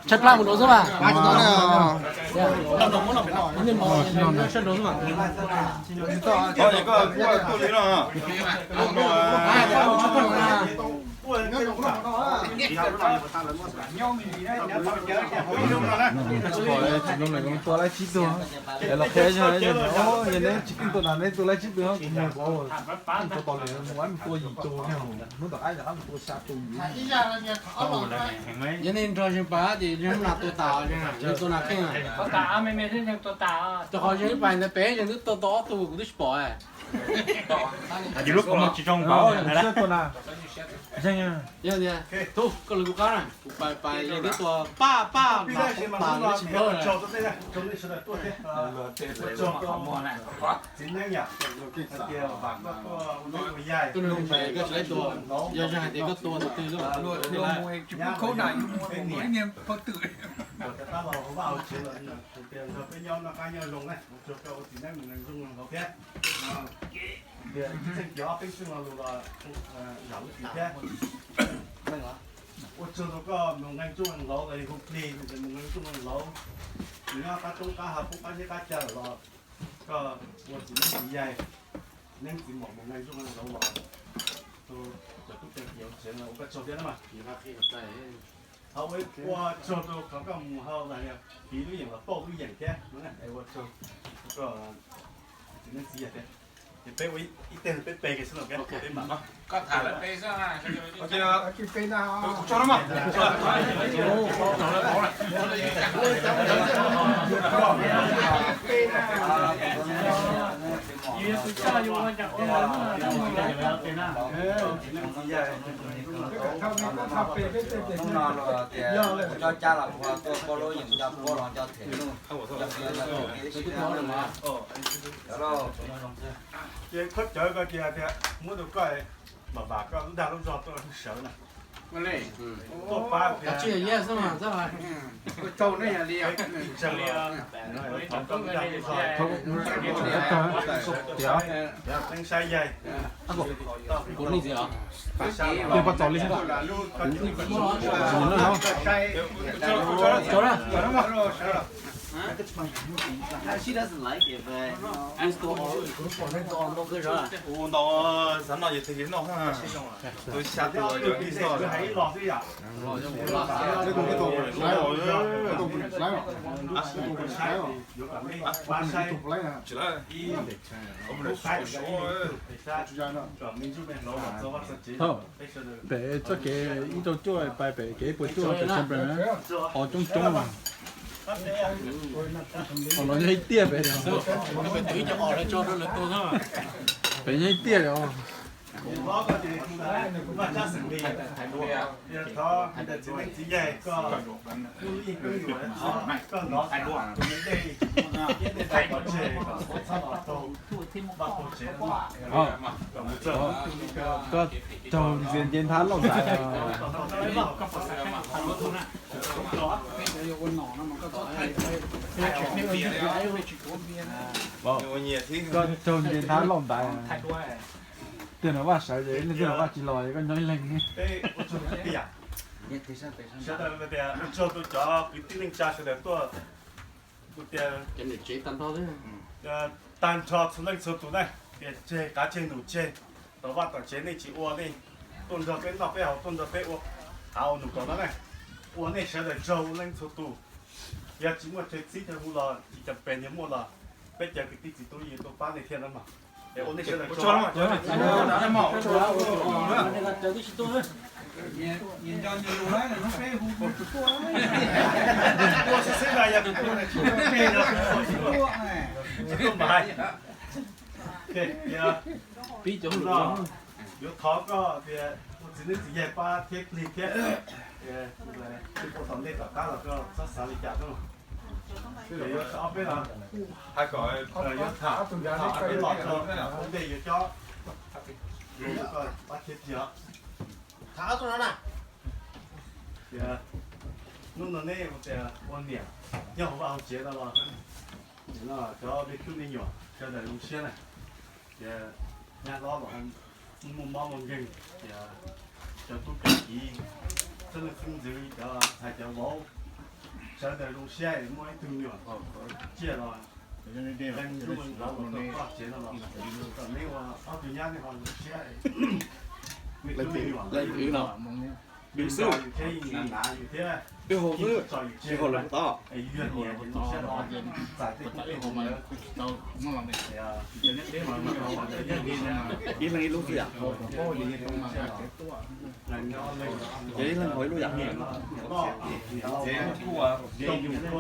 Tshaib plab mus dua xwb mas. Tua laib tsib tug, los qhia yog neb tsis keej tua na neb tua laib tsib tug, kuv mus tua tau li mus tua yim tug, hnub tom qab mus tua xya tug. Yog nej nrog zeeg pais ces zeeg nas tua tas, zeeg tua nas kheej. Rau qhov zeeg ib pais ntawd pem zeeg twb tua tau ob tug kuv twb tsis pom. Yog tias, tub, koj lwv kuv qab na, kuv pais pais yeej twb tua paj paj mas pov tas lawv tsis paub. Txiv neeb yom, hais tias vam koj tuaj ua neeb ua yaig, koj tsis laib tua, yog zeeg hais tias koj tua tus twg lawm. Nyab los yog peb niam, ua rov qab los hauv vaj hauv tsev los hais tias nrog peb nyob noj qab nyob zoo na, ua tsaug koj ua txiv neeb mus nqee zoo nqee laus thiab. Tias txheej kiag ob peb xyoos los lus los zam lub txiv thiab. Ua tsaug rau koj mus nqee zoo nqee laus los yog hu plig mus nqee zoo nqee laus, nyob qab roob qab hav poob qab zeb qab cag los koj ua txiv neeb txiv yaig, neeb txiv mom mus nqee zoo nqee laus los rau cov tub cov kiv hauv tsev ua koj tsaug thiab na mas. Ho ua ua tsaug rau qhov koj mus hau los yog kiv lub yeem los pauj lub yeem thiab, ua tsaug rau koj txiv neeb txiv yaig thiab. Ces peb ua ib teg peb pe kiag xwb los peb mam. Hnub no los tias cov cab los puag tuaj pab lub yeem cov puab los cov them nuj, cov pia cov them kev sib dab no. Ces khaub cawv ko ces tias muab rau koj, mam vam koj lub dag lub zog tuaj sawv na. Tuaj pab tias, thov koj lub dag lub zog, neeb saib yaig, ua ntau xav noj ces twg ces noj, tus xya tus yuav ib txoj. Tsis lawm, pem txoj kev ib rau cuaj pais pem kev ib puas cuaj pem siempre na, o coob coob. Os los yog ib tiaj pem, pem yog ib tiaj li os. Koj raug ntxias nce nthab loj ntaiv. Koj raug nce nthab loj ntaiv. Tiag no Vaj sawv ces leej twg los Vaj tsis los koj nyob ib leeg. Sawv daws tias ua tsaug rau cov kwv tij neej tsa sawv daws tuaj, kuv tias tag nrho txhua leej txhua tus na, tias tseg qav tseg num tseg, tom vaj tom tsev nej tsis ua nej tuaj nrog peb noj peb haus, tuaj nrog peb ua qav ua num tom no na, ua nej sawv daws tsaug ua leej txhua tus. Yog tsis muaj chaw txib chaw hu los tsis cov pes niag muaj los peb cov kwv tij txiv tub yeej tuaj pab nej thiab na mog. Es ua nej sawv daws tsaug. Tua xwb xwb na, yog tus tua tsis tua, tua tsis tua, tua npav. Pib cov no yuav thov koj tias ua txiv neeb txiv yaig pab thiab plig thiab, tsis ua tom ntej tom qab los koj txhob xav li cas xwb. Yuav ob peb los, yuav tham, peb los txog ua ntej yuav cob, koj pab thiab plig os. Tham ob tug no na. Tias hnub no neb ua tias ua niam nyob hauv vaj hauv tsev no los, cov me tub me nyuam sawv daws zoo siab na. Tias nyab hlob los muaj mob muaj nkeeg, tias cov tub cov kiv Ntxwv cov ntxhais cov vauv, sawv daws zoo siab muaj ib tug me nyuam tsiaj los, leej ntuj los tau koj tsev no los, kom neb ua ob tug nyab nej ho zoo siab. Leej twg no, yus xwb, yus thiab, yus thiab, tsis haus lawm tod, yus yog niam ces zoo siab los txais tej koob tej hmoov ntawd. Ib leeg ib lub xwb yom? Ces ib leeg haus ib lub yom?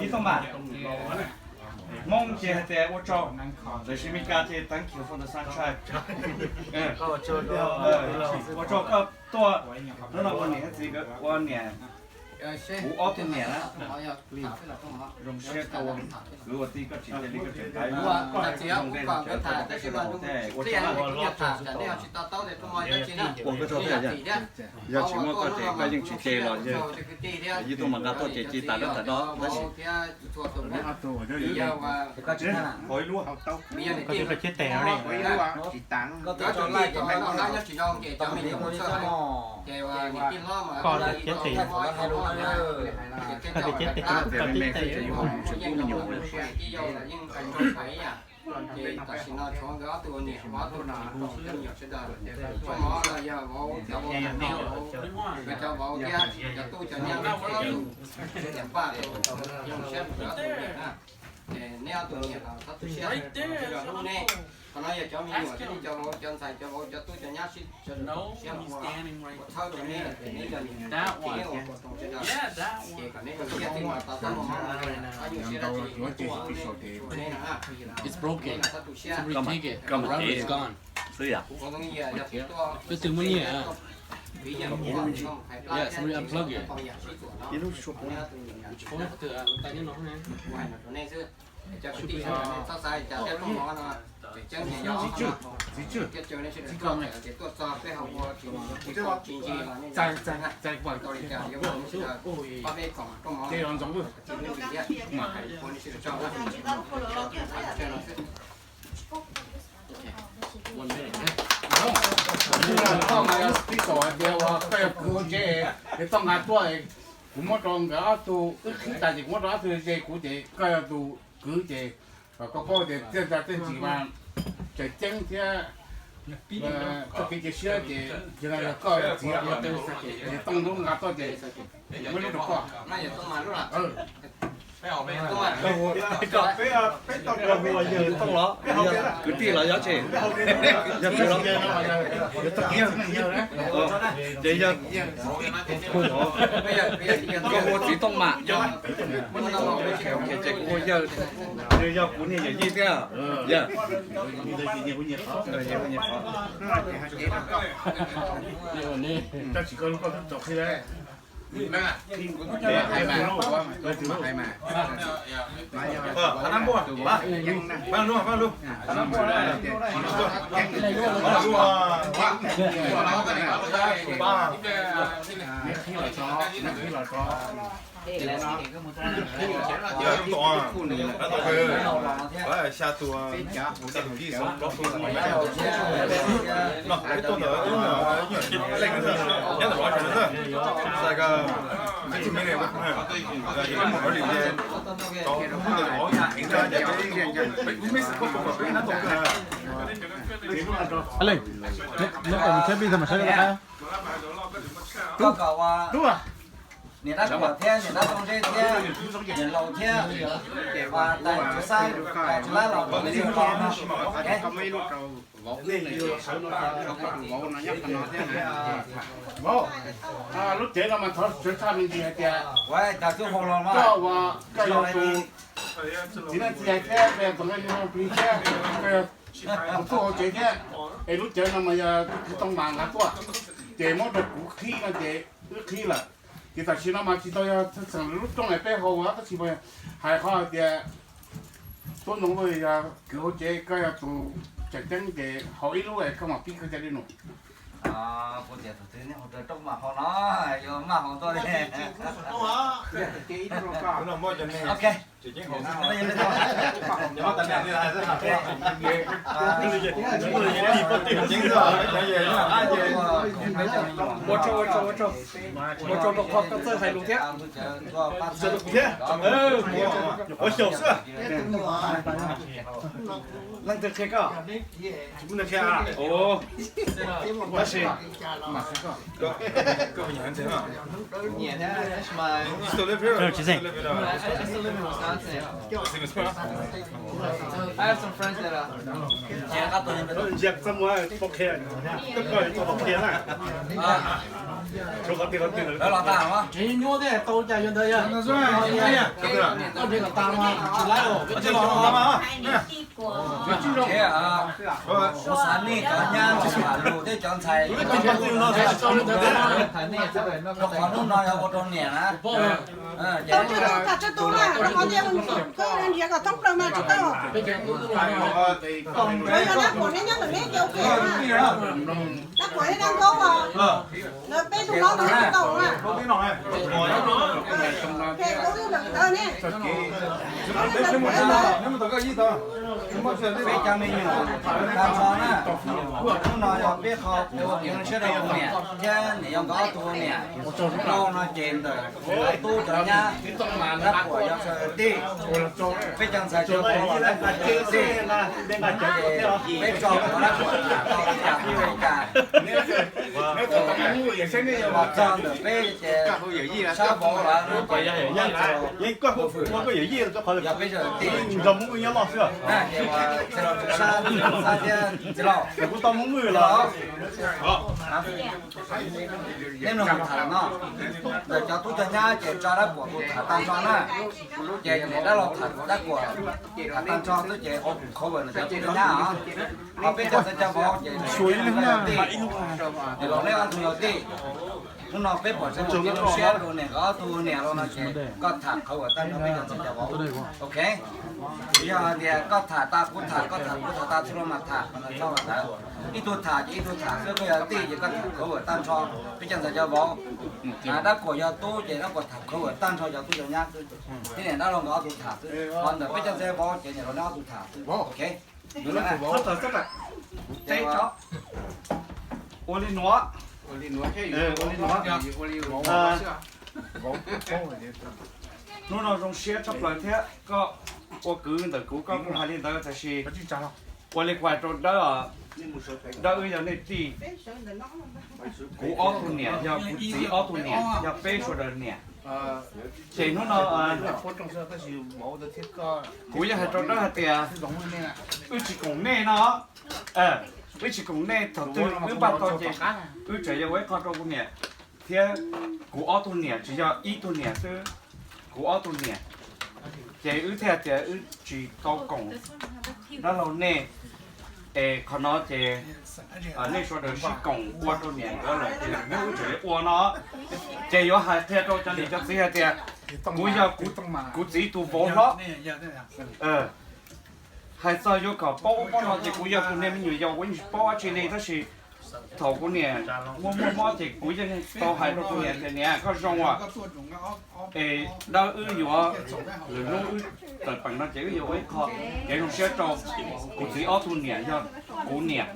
Ib tug mas, Hmoob ces hais tias ua tsaug, lawv siv Meskas ces thank you for the sunshine. Ua tsaug koj tuaj, hnub no ua niam txiv, ua niam, kuv ob tug niam na. Zoo siab koj ua tij koj tsis cia li koj tseem tau zoo tej zoo tsav koj tseem tau tej ua tsaug. Ua koj tsaug thiab yom. Yog tsis muaj koj ces koj yeej tsis ces los yog ib tug mas nqa tuaj ces cia tas dab tas do tab sis. Koj tsev tes, koj tsev tes, koj tsev tes. Ces tam sim no tshuav nkawd ob tug ua niam, ob tug no cov me nyuam sawv daws, tshuav mov los yog vauv, cov vauv, nkawd cov vauv thiab cov tub cov nyab, ob tug niam paj zoo siab rau nkawd ob tug niam na. Ces neb ob tug niam los txhob tu siab, sawv daws hlub neb. Qhov no yog cov me nyuam thiab cov vauv, cov ntxhais cov vauv, cov tub cov nyab sib, sawv daws siab ua, ua txhawb rau neb, neb yog niam, neb ua puas tau sawv daws. Ces kom neb zoo siab txij no tau txoj moo mov no, qhov nyuaj siab dab tsi tuaj neb, neb los txhob tu siab. Koj mus kev xwb yom? Kuv qhov ntoo yog tuaj, twb twg muaj nyiaj, vim yog ib lub suab puab no. Kuv hais no rau nej xwb, cov kwv tij sawv daws nej txhob xav cas thiab, rooj mov no tseem ceeb ces yog txiv tswj thiab cov nej sawv daws txhob xav tias tuaj txog peb ho ua tsis tsis ntsis los nej txais tau li cas yuav ua nej sawv daws pab peb kom rooj mov txiv lub ntsis thiab ua nej sawv daws tsaug na. Koj yog kwv hauv tsev, es txoj nqa tuaj, kuv muab rau nkawd ob tug, wb qhib tas ces kuv muab rau ob tug ze kuv ces koj yog tus kwv ces kom koj paub tias txiaj ntsha txiaj ntsig mas tseem ceeb thiab txoj kev cia siab ces yog koj txiv, ces tooj lub nqa tuaj ces muab lub rau koj. Koj hu yawg Tooj los, kwv tij los yog tsis, yog kwv los? Ces yog, koj hu txiv Tooj mas, ces kuv hu yawg, yog kuv niag yawm yij thiab yawg. Xya tus, xya tus kib xyoo plaub xyoo no, peb tuaj ntawm leej nyob ntawm lov tsev xwb, xav koj peb tug me ne, peb mus early, peb miss koj peb nab tau kawg. Leej, neb kom mus tsheb pij tag mam saib koj. Tub, tub, niam dab Kuam thiab niam dab Tooj Ntseb thiab niam laus thiab, tais Tsuv Xab, tais Tsuv Lab los, vauv, lub tsev no mas thov sawv tshaj me ntsis hais tias koj ua, koj yog tus txiv neej txiv yaig thiab koj yog tus nkauj yug plig thiab koj yog tus tub hauv tsev thiab, es lub cawv no mas yog tus kwv Tooj Mas nqa tuaj, ces muab rau kuv qhib no ces wb qhib lawm. Ces tam sim no mas tsis tau yog txheem lub rooj es peb haus tab sis mas hais qhov hais tias tub Ntxoov Luj yog kwv hauv tsev, koj yog tus tseem ceeb ces haus ib lub es koj mam pib koj cov dej num. Kuv tias tus twg nej haus raws rooj mam haus no, yuav maj haus tuaj li. Ok. Ua tsaug, ua tsaug, ua tsaug rau qhov koj txawj hais lus thiab. Nyuam qhuav xyaum xwb. Leej twg qhia koj? Tsis muaj neeg qhia. Tab sis Tsis nyuaj thiab, tau cas yuav ntawd yog. Koj nrhiav kom tas mas tsis laib os. Kuv xav nej cov nyab cov lus thiab cov ntxhais, rau qhov hnub no yog ua rau niam na. Tau tsawg tus tham tsawg tus na, rau qhov tias koj nrhiav kom thoob plaws mas tsis tau. Tsuav yog Dab Kuam neb nyob ntawm neb ces ok na. Dab Kuam neb dab nkaub os. Lawv peb tug hlob no tsis tau na. Peb cov me nyuam tag nrho na, hnub no yog peb qho ua kev zoo siab rau kuv niam thiab niam yau nkawd ob tug niam. Hnub no ces ntawm cov tub cov nyab, Dab Kuam yog sawv daws tij, peb cov ntxhais cov vauv los Dab Kuam yog sawv daws tij, peb tso Dab Kuam tham tau li cas peb li cas. Los txog ntawm peb ces sab vauv los no ces yeej koj hwm, yog peb sawv daws tij, ces ua txhij los rau sab xab thiab txiv laus, kuv tau Hmoob Mwj los. Nej mloog kuv tham no, ntawm cov tub cov nyab ces tso Dab Kuam tus tham tag nrho na, ces niam dab laug tham Dab Kuam tham tag nrho xwb ces ua cover ntawm cov tub cov nyab os. Ho peb cov ntxhais cov vauv ces tij, ces los neb ob tug yog tij. Hnub no peb pom tseeb ua kev zoo siab rau niam nkawd ob tug niam los no ces koj tham cover tag nrho peb cov ntxhais cov vauv, ok. Yog hais tias koj tham tas kuv tham, koj tham kuv tham tas txhua lub mas tham tag nrho mas tham. Ib tug tham ces ib tug tham xwb, koj yog tij ces koj tham cover tag nrho peb cov ntxhais cov vauv. Dab Kuam yog tub ces Dab Kuam tham cover tag nrho cov tub cov nyab xwb. Thiab niam dab laug nkawd ob tug tham xwb, ho ntawm peb cov ntxhais vauv ces niam laus neb ob tug tham xwb, ok. Ua li nuav, ua li nuav. Hnub no zoo siab tshaj plaws thiab koj ua kwv ntawm kuv, koj kuj hais li ntawd, tab sis ua li kuv hais rau Dawb, Dawb wb yog nej tij, kuv ob tug niam yog kuv txiv ob tug niam, yog peb sawv daws niam. Ces hnub no kuv yeej hais rau Dawb hais tias wb tsis koom nej no, wb tsis koom nej, thaum twg wb npaj tau ces wb tseem yuav ua ib qho rau kuv niam thiab kuv ob tug niam, tsis yog ib tug niam xwb, kuv ob tug niam. Ces wb thiaj tias wb tsis tau koom dab laug nej, es qhov no ces nej sawv daws sib koom ua rau niam nkawd lawm ces hnub wb tseem yuav ua no. Ces yuav hais qhia rau cov niam cov txiv hais tias kuv yog kuv txiv tus vauv hlob. Hais txog yuav kom paub ub paub no ces kuv yog tus niag me nyuam yaus kuv yeej tsis paub dab tsi li, tab sis thaum kuv niam muaj muaj mob ces kuv yeej tau hais rau kuv niam tias niam koj zoo as, es Dawb wb yuav, lwm hnub wb tawm peem no ces wb yuav ua ib qho kev zoo siab rau kuv txiv ob tug niam yog kuv niam.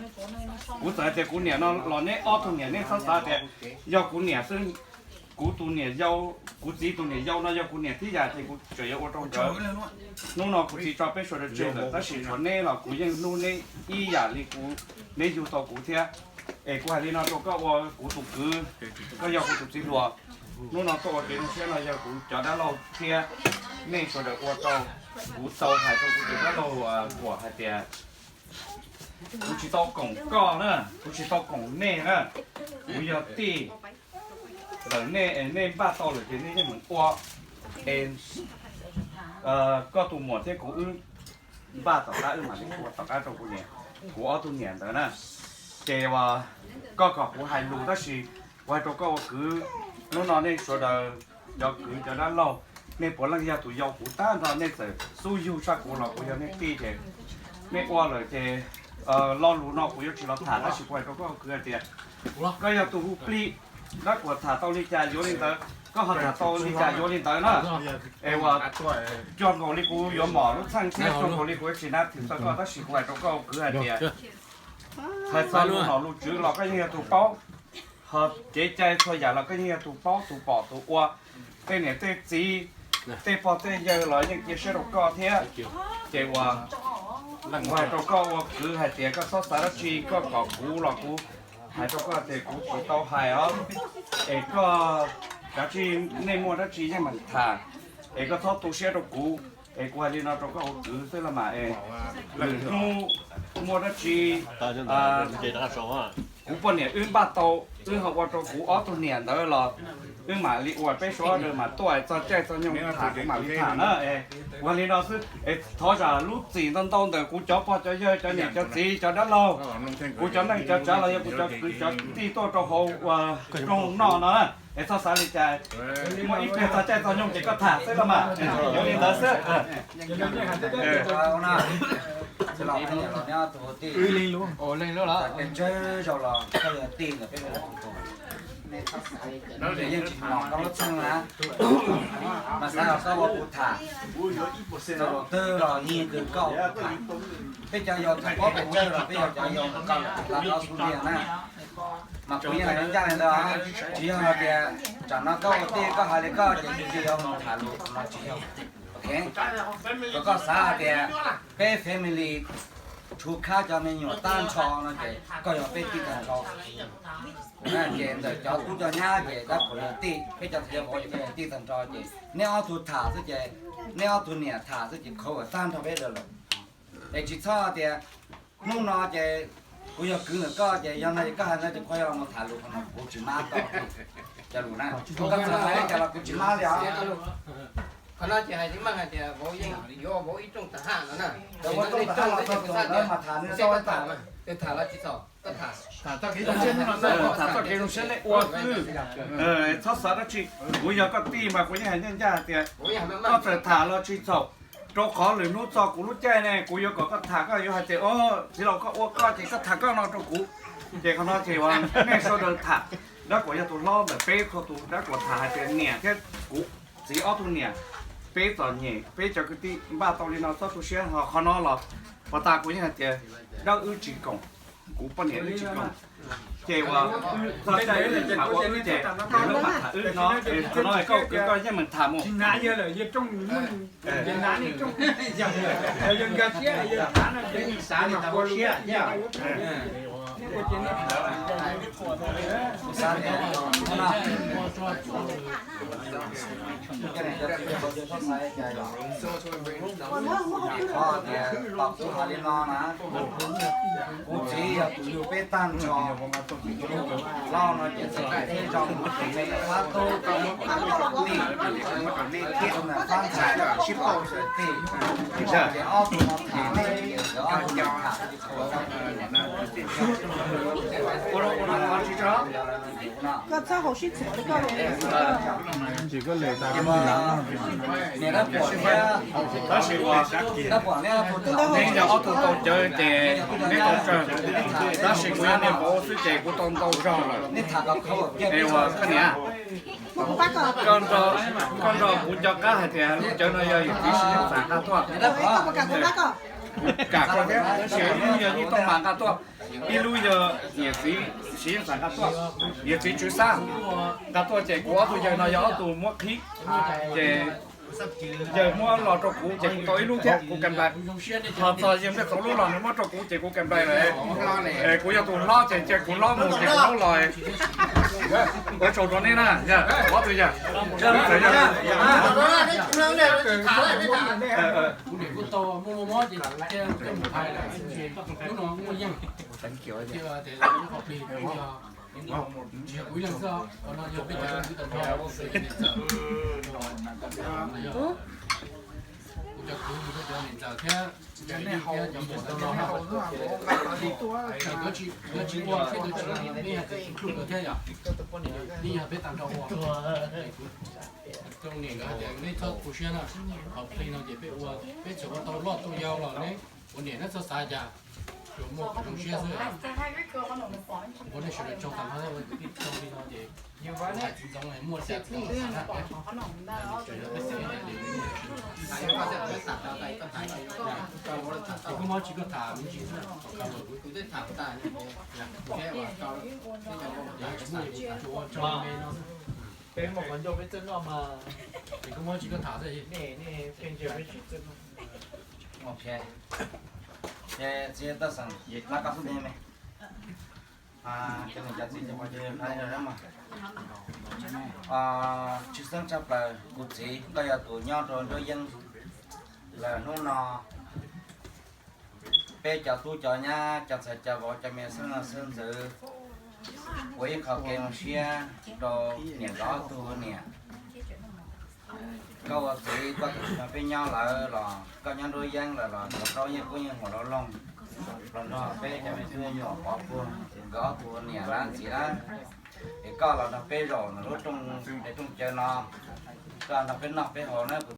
Kuv txawm hais tias kuv niam no los neb ob tug niam nej txhob xav tias yog kuv niam xwb, kuv tus niam yau, kuv txiv tus niam yau no yog kuv niam tib yam ces kuv tseem yuav ua rau nkawd. Hnub no kuv txiv tso peb sawv daws tseg lawm tab sis tshuav neb los kuv yeej hlub neb ib yam li kuv, neb yug tau kuv thiab. Es kuv hais li no rau koj ua kuv tus kwv, koj yog kuv tus txiv hluas. Hnub no tuaj ua kev zoo siab no yog kuv cov dab laug thiab nej sawv daws ua rau. Kuv tau hais rau kuv cov dab laug Kuam hais tias kuv tsis tau koom koj na, kuv tsis tau koom nej na, kuv yog tij ntawm nej, nej npaj tau lawm ces nej yeej meem ua. Es koj tus muam thiab kuv wb npaj tom qab wb mam li ua tom qab rau kuv niam, kuv ob tug niam ntawd na. Ces koj kom kuv hais lus tab sis kuv hais rau koj ua kwv, hnub no nej sawv daws cov kwv cov dab laug, nej puav leej yog tus yau kuv tag nrho, nej txawm xub yug tshaj kuv los kuv yog nej tij ces nej ua lawm ces lo lus no kuv yuav tsis los tham tab sis kuv hais rau koj ua kwv hais tias koj yog tus hu plig, Dab Kuam tham tau li cas yuav li ntawd. Koj ho tham tau li cas yuav li ntawd na. Es uas cog nkaus li kuv yuav mom lub txheej thiab cog nkaus li kuv tsis nab thim txog koj, tab sis kuv hais rau koj ua kwv hais tias, hais txog lus nom lus tswv los koj yeej yog tus paub, ho kev cai txhua yam los koj yeej yog tus paub tus pom tus ua. Tej niam tej txiv, tej pog tej yawg los yeej cia siab rau koj thiab. Ces uas kuv hais rau koj ua kwv hais tias koj txhob xav dab tsi, koj kom kuv los kuv hais rau koj tias kuv tsis tau hais os. Es koj kav tsij, nej muaj dab tsi yeej meem tham, es koj txhob tu siab rau kuv. Es kuv hais li no rau koj ua kwv xwb los mas es, lwm hnub muaj dab tsi, kuv poj niam wb npaj tau, wb ho ua rau kuv ob tug niam ntawd los wb mam li ua, peb sawv daws mam tuaj txog caij txog nyoog tham kuv mam li tham na. Ua li no xwb es thov zam lub txim ntau ntau ntawm kuv cov pog cov yawg, cov niam cov txiv, cov dab laug, kuv cov neej cov tsav los yog kuv cov kwv cov tij tuaj rau hauv ua rooj noj no na. Es txhob xav li cas, muaj ib pliag txog caij txog nyoog ces koj tham xwb los mas. Yuav li ntawd xwb. Tsawg zaus los koj yog tij ntawm peb, yeej tsis mom koj lub txheej na, mas xav los koj ua kuv tham, txog zaus twg los yeej kws koj ua kuv tham. Peb cov yau thaum peb pes tsawg los peb yog cov yau ntawm koj lawm, la ob xub ntiag na. Mas kuv yeej hais ncaj li ntawd, tsis yog hais tias tsam no koj ua tij koj hais li koj ces kuv cia li yuav mus tham lus no tsis yog. Ok, kom koj xav hais tias peb family tshuav khab cov me nyuam tag nrho no ces koj yog peb tij tag nrho. Ces ntawm cov tub cov nyab ces dab pem yog tij, peb cov tij, yog tij tag nrho ces neb ob tug tham xwb ces, neb ob tug niam tham xwb ces qhov uas tag nrho peb lawm. Es tsis txhob tias hnub no ces kuv yog kwv ntawm koj ces yog no ces koj hais no ces koj yuav los tham lus qhov no, kuv tsis mab koj cov lus na. Koj txawm hais li cas los kuv tsis mab li os. Qhov no ces hais tsis meej hais tias vauv yeej yuav vauv ib rooj tag haj no na. Ua rooj tag haj los txog tus ntawd mas tham nws tau tham, tham los tsis txaus. Tham txoj kev zoo siab nej ua xwb, txhob xav dab tsi. Kuv yog koj tij mas kuv yeej hais ncaj ncaj hais tias koj txawm tham los tsis txaus, rau qhov lwm hnub txog kuv lub caij ne kuv yuav kom koj tham, koj yuav hais tias, o, txiv laus koj ua koj ces koj tham koj no rau kuv. Ces qhov no ces uas nej sawv daws tham, Dab Kuam yog tus hlob ntawm peb txhua tus, Dab Kuam tham hais tias niam thiab kuv txiv ob tug niam, peb txom nyem, peb cov kwv tij npaj tau li no txhob tu siab. Ho qhov no los puag ta kuv yeej hais tias Dab wb tsis koom, kuv poj niam wb tsis koom. Ces uas txog caij wb mam ua wb ces, wb mam tham wb no, qhov no koj kwv koj yeej meem tham mus. Qhov tias tom kuv hais li no na, kuv txiv yog tus yug peb tag nrho. Hlob no ces txawm tias peb zoo mus tus me fab tub, tij, tus me fab ntxhais sib pauj xwb tij, ces ob tug no tham, ob tug no tham. Koj txhob haus sib txuas li koj. Tab sis uas neb yog ob tug tau cawv ces neb tau tsawg, tab sis kuv yog niam vauv xwb ces kuv tau ntau zog lawm. Es uas koj niam, koj nrog kuv nco qab hais tias lub cawv no yog yawm txiv Siv Yeej Xas nqa tuaj. Kuv kam koj thiab, tab sis ib lub yog Yeej Tooj Mas nqa tuaj, ib lub yog niam txiv Siv Yeej Xas nqa tuaj, niam txiv Tswv Xab nqa tuaj, ces kuv ob tug yawg no yog ob tug muab qhib, ces yawg muab los rau kuv ces kuv tau ib lub thiab kuv kam nplais. Ho txog yawg Npliaj Txoov lub los nws muab rau kuv ces kuv kam nplais lawm. Kuv yog tus hlob ces cia kuv hlob mus ces kuv hlob los. Ua tsaug rau nej na, yog ob tug yawg. Kuv cov kwv mus rau cov niam ntxawm thiab, cov ib thiab cov muam tau los, cov ua thiab cov tsis ua, nej hais tias include thiab yom, nej yog peb tag nrho ua. Kuv cov niam nkawd hais tias nej txhob tu siab na, qhov plig no ces peb ua, peb txawm ua tau loj tau yau los neb ua niam neb txhob xav cas. Tsuas muaj kuv zoo siab xwb. Ua nej sawv daws tsaug tag nrho, ua kwv tij tsaug li no ces hais txiv ntxoov muaj cas txog xav na, tsuas yog peb xeem kuj muab tsis koj tham me ntsis xwb, tsis muaj tsaug me no xwb. Peb muaj qhov ncauj peb txawj noj mas, ces kuj muab tsis koj tham xwb. Nej pheej ntsia peb tsis txawj noj. Txiv Taj Xeem, lab koj xub ntiag me. Cov niam cov txiv, cov phooj cov ywg, tshwj xeeb tshaj plaws kuv txiv, koj yog tus nyob rau Nruab Yeeb lawm hnub no, peb cov tub cov nyab, cov ntxhais cov vauv, cov me xeeb leej xeeb ntxwv, ua ib qho kev zoo siab rau niam nkawd ob tug niam. Koj ua txiv koj tus tsis nrog peb nyob lawm los koj nyob Nruab Yeeb lawm los rau yeej kub yeej huam rau loog, los nrog peb cov me tub me nyuam pov puag nkawd ob tug niam lab txiv lab. Es koj los nrog peb zaum ntawm lub rooj, rooj cawv no, koj nrog peb noj peb haus na kuv